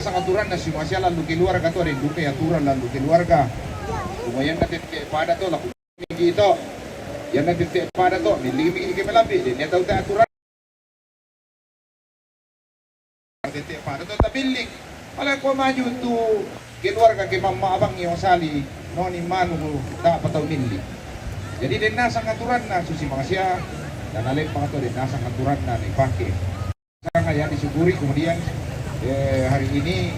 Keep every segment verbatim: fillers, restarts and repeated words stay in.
Sang aturanna si masiala lalu keluarga to, den duka aturan lalu keluarga. Kumua iyanna tette pada to, laku migi to. Iyanna tette pada to, milli migi ke melambi, den iya tau ta aturan. Tette pada to tabilling. Pale ko maju tu keluarga ke mamma abang yo sali, noni manu ta patau milli. Jadi den nasang aturanna susi masiala, dan alempang to den nasang aturanna ni pake. Sangat ya disyukuri. Kemudian, eh, hari ini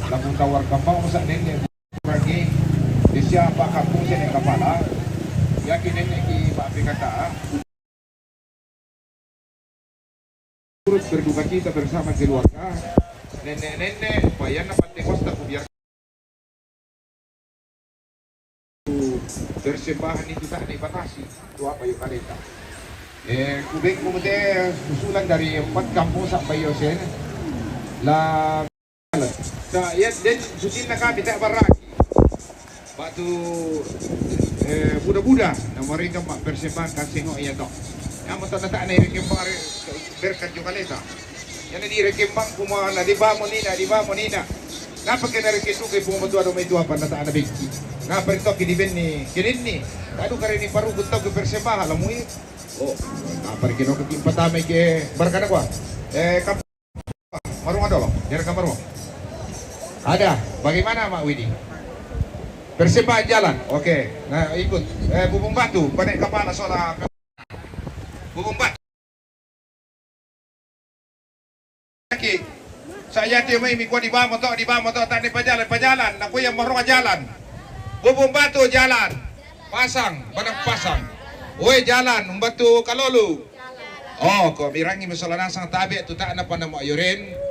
laku tawar kembang masa nenek kurangi di siapa kampung sini kepala, yakin nenek di Pak P K T A. Turut berduka cita bersama keluarga. Nenek-nenek, bayana pantai Costa ku biar persembahan itu tak dibatasi. Itu apa yuk kaleta? Eh, kubek kumute usulan dari empat kampung sampai yosen. La Sa iya den susinna kami tak baraki. Batu, eh, buda-buda na mereka mak persembahan kasih ngo iya to. Yang mata tak na iri kembang berkat juga leta. Yang di iri kembang kuma na di bamu nina, di bamu nina. Napa kena reke suka ibu matu ada itu apa na tak ada beki. Napa itu ke di benni, kini ni. Aduh kare ni paru ku tau ke persembahan lah mui. Oh, napa reke no ke pertama ke berkat apa? Eh, kap- Marunga dolo, direkam marunga. Ada, bagaimana Mak Widi? Persembahan jalan, oke. Nah, ikut. Eh, Bubung Batu, panek kapala sola. Bubung Batu. Oke. Saya ti mai mi kua di bamo to, di bamo to, tani pajalan, pajalan. Naku yang marunga jalan. Bubung Batu jalan. Pasang, Padang Pasang. Woi jalan, Batu Kalolu. Oh, ko mirangi masalah nasang tabe tu tak napa nama yoren.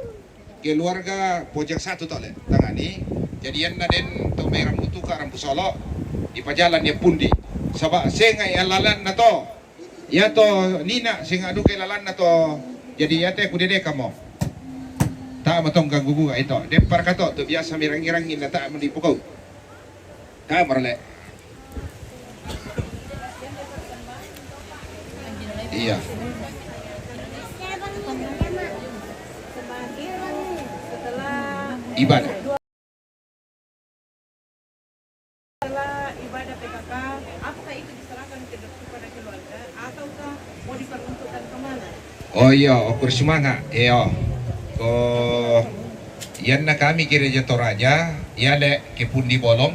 Keluarga pojak satu to le tangani. Jadi iyanna den to mai rambu tuka rambu solo. Di pajalan ya pundi. Saba senga ya lalan na to. Ya to nina senga duka lalan na to. Jadi ya te ku dede kamo. Tak matong ganggu guga itu. Depar kato tu biasa mirangi-rangi na tak mendipukau. Kamar le. Iya. Ibadah. Setelah ibadah P K K, apakah itu diserahkan ke, kepada keluarga ataukah mau diperuntukkan kemana? Oh iya, ukur semangat. Iya. Ko iyanna kami gereja Toraja, iya le ke pundi bolong,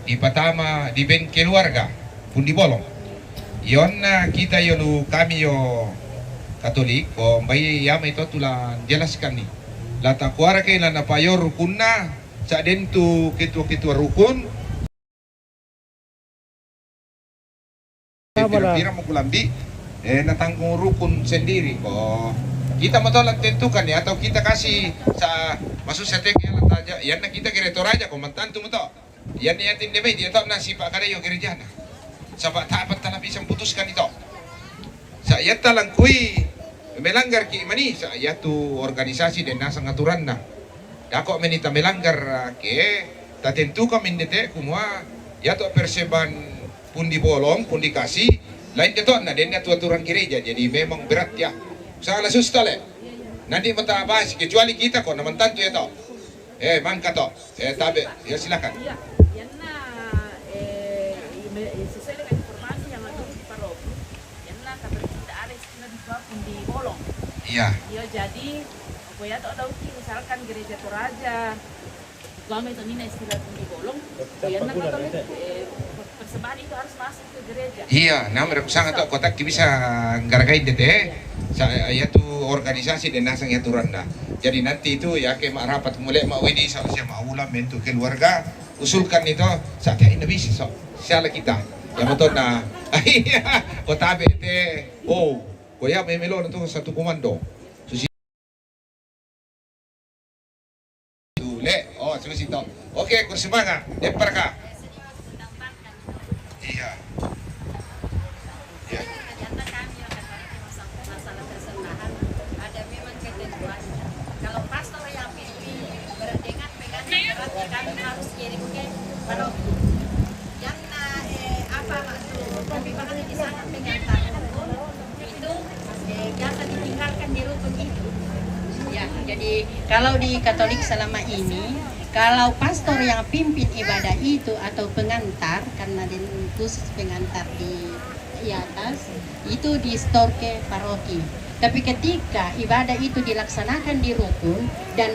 di patama di ben keluarga, pundi bolong. Ionna kita yo lu kami yo Katolik, ko mbai yama itu tulan jelaskan ni. Lata kuara ke lana payor rukunna, sa den tu ketua-ketua rukun, eh, pira-pira mo kulambi, eh, natanggung rukun sendiri ko. Kita mo to la tentukan ya, atau kita kasih sa, maksud saya tek ya, la taja, ya na kita gereja Toraja ko mantantu mo to. Ya ni yatin deme dia to na sipa kada yo gerejana. Saba tak apa tala bisa putuskan itu. Sa iya talangkui melanggar ki mani, sa iya tu organisasi den nasang aturanna. Dako meni ta melanggar, ah, ke, tatentukan mendete kumua, iya to perseban pundi bolong, pundi kasi, lain de to na den atu-, aturan gereja, jadi memang berat ya. Salah susta le. Nanti mata bahas, kecuali kita ko, na mantantu ya to. Eh, mangka to. Eh, tabe. Ya, silakan. Iya, iyanna, eh, ime-, sesuai dengan informasi yang ada di Paroki, iyanna kabar kita ada istilah di Papua di Bolong. Iya. Iya, jadi, apa ya, tau dauki, misalkan gereja Toraja, kami itu nina istilah di Bolong, iyanna kata, eh, persembahan itu harus masuk ke gereja. Iya, namanya kusanga to kotak bisa ngaragai dete. Sa-, ya tu organisasi den nasang ya turanda. Jadi nanti itu ya ke mak rapat mulai mak wedi sama siapa ulam mentu keluarga usulkan itu, sa te ina bisa so. Siala kita. Ya betul na. Iya, kota bete. Oh, ko ya memelo tu satu komando. Tule. Oh, susi to. Oke, kursi manga. Depar ka. Iya. Iya. Kalau pastor yang pimpin berdengan pegang, berarti kami harus kirim ke paroki. Yang na, eh, apa waktu kami bangun di sana pegang tangan itu, eh, biasa ditinggalkan di rukun itu. Ya, jadi kalau di Katolik selama ini, kalau pastor yang pimpin ibadah itu atau pengantar, karena di khusus pengantar di di atas, itu di-store ke paroki. Tapi ketika ibadah itu dilaksanakan di rukun dan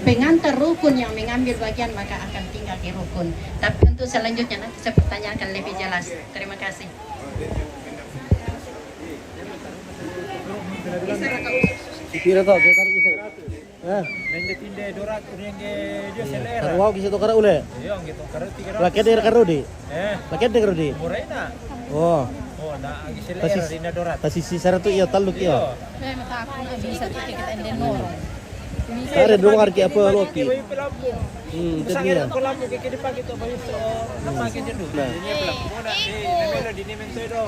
pengantar rukun yang mengambil bagian, maka akan tinggal di rukun. Tapi untuk selanjutnya nanti saya pertanyakan lebih jelas. Terima kasih. Pira to, kita harus bisa. Eh. Nende tinde dorat, nende dia selera. Taruh wau kisi to kara ule. Iya, gitu. Kara tiga ratus. Lakede kara rudi. Eh. Lakede kara rudi. Murena. Oh. Oh, na agi selera. Tasi, rinda dorat. Tasi si saratu iya, taluk iya. Iya. Memang tak aku nak bisa kita, kita ende noro. Kare dong harga apa loki? Bayi pelampung. Hmm, itu dia. Pelampung ke kiri pagi tu, bayi tu. Nama ke jenuh? Nah. Ini pelampung. Mau nak di, memelo di ni mentoy do.